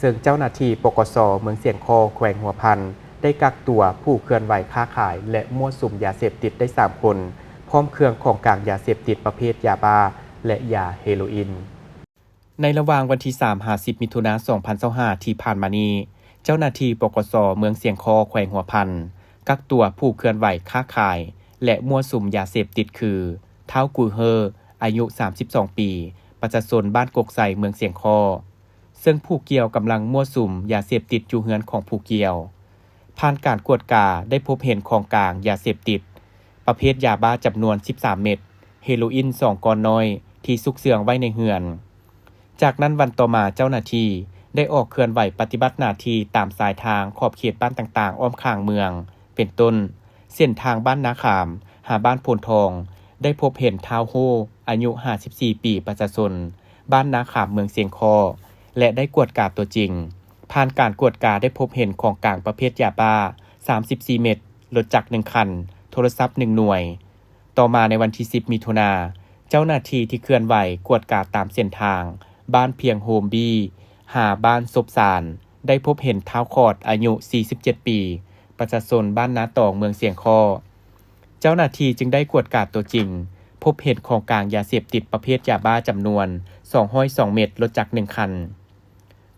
ເຊິ່ງເຈົ້າໜ້າທີ່ ປກສ ເມືອງຊຽງຄໍ້ ແຂວງຫົວພັນ ໄດ້ກັກຕົວຜູ້ເຄື່ອນໄຫວຄ້າຂາຍ ແລະ ມົ້ວສຸມຢາເສບຕິດໄດ້ສາມຄົນ ພ້ອມເຄື່ອງຂອງກາງຢາເສບຕິດປະເພດຢາບ້າ ແລະ ຢາເຮໂຣອິນ. ໃນລະຫວ່າງວັນທີສາມຫາສິບ ມິຖຸນາ ສອງພັນຊາວຫ້າ ທີ່ຜ່ານມານີ້, ເຈົ້າໜ້າທີ່ ປກສ ເມືອງຊຽງຄໍ້ ແຂວງຫົວພັນ ກັກຕົວຜູ້ເຄື່ອນໄຫວຄ້າຂາຍ ແລະ ມົ້ວສຸມຢາເສບຕິດຄື ທ້າວ ກູເຮີ ອາຍຸສາມສິບສອງປີ, ປະຊາຊົນບ້ານກົກໄຊ ເມືອງຊຽງຄໍ້ ເຊິ່ງຜູ້ກ່ຽວກຳລັງມົ້ວສຸມຢາເສບຕິດຢູ່ເຮືອນຂອງຜູ້ກ່ຽວ. ຜ່ານການກວດກາໄດ້ພົບເຫັນຂອງກາງຢາເສບຕິດປະເພດຢາບ້າຈຳນວນສິບສາມເມັດ, ເຮໂຣອິນສອງກ້ອນນ້ອຍທີ່ຊຸກເຊື່ອງໄວ້ໃນເຮືອນ. ຈາກນັ້ນວັນຕໍ່ມາເຈົ້າໜ້າທີ່ໄດ້ອອກເຄື່ອນໄຫວປະຕິບັດໜ້າທີ່ຕາມສາຍທາງຂອບເຂດບ້ານຕ່າງໆອ້ອມຂ້າງເມືອງ ເປັນຕົ້ນ ເສັ້ນທາງບ້ານນາຂາມ ຫາບ້ານໂພນທອງ ໄດ້ພົບເຫັນທ້າວ ໂຮ ອາຍຸຫ້າສິບສີ່ປີ ປະຊາຊົນບ້ານນາຂາມ ເມືອງຊຽງຄໍ້ ແລະ ໄດ້ກວດກາຕົວຈິງ. ຜ່ານການກວດກາໄດ້ພົບເຫັນຂອງກາງປະເພດຢາບ້າສາມສິບສີ່ເມັດ, ລົດຈັກໜຶ່ງຄັນ, ໂທລະສັບໜຶ່ງໜ່ວຍ. ຕໍ່ມາໃນວັນທີສິບ ມິຖຸນາ, ເຈົ້າໜ້າທີ່ທີ່ເຄື່ອນໄຫວກວດກາຕາມເສັ້ນທາງບ້ານພຽງໂຮມບີ ຫາບ້ານສົບສານ ໄດ້ພົບເຫັນທ້າວ ຄອດ ອາຍຸສີ່ສິບເຈັດປີ, ປະຊາຊົນບ້ານນາຕອງ ເມືອງຊຽງຄໍ້. ເຈົ້າໜ້າທີ່ຈຶ່ງໄດ້ກວດກາຕົວຈິງ, ພົບເຫັນຂອງກາງຢາເສບຕິດປະເພດຢາບ້າຈຳນວນສອງຮ້ອຍສອງເມັດ, ລົດຈັກໜຶ່ງຄັນ.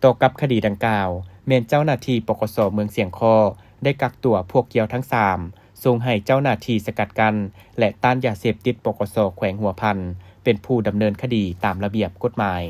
ຕໍ່ກັບຄະດີດັ່ງກ່າວ, ແມ່ນເຈົ້າໜ້າທີ່ ປກສ ເມືອງຊຽງຄໍ້ ໄດ້ກັກຕົວພວກກ່ຽວທັງສາມ ສົ່ງໃຫ້ເຈົ້າໜ້າທີ່ສະກັດກັ້ນ ແລະ ຕ້ານຢາເສບຕິດ ປກສ ແຂວງຫົວພັນ ເປັນຜູ້ດຳເນີນຄະດີຕາມລະບຽບກົດໝາຍ.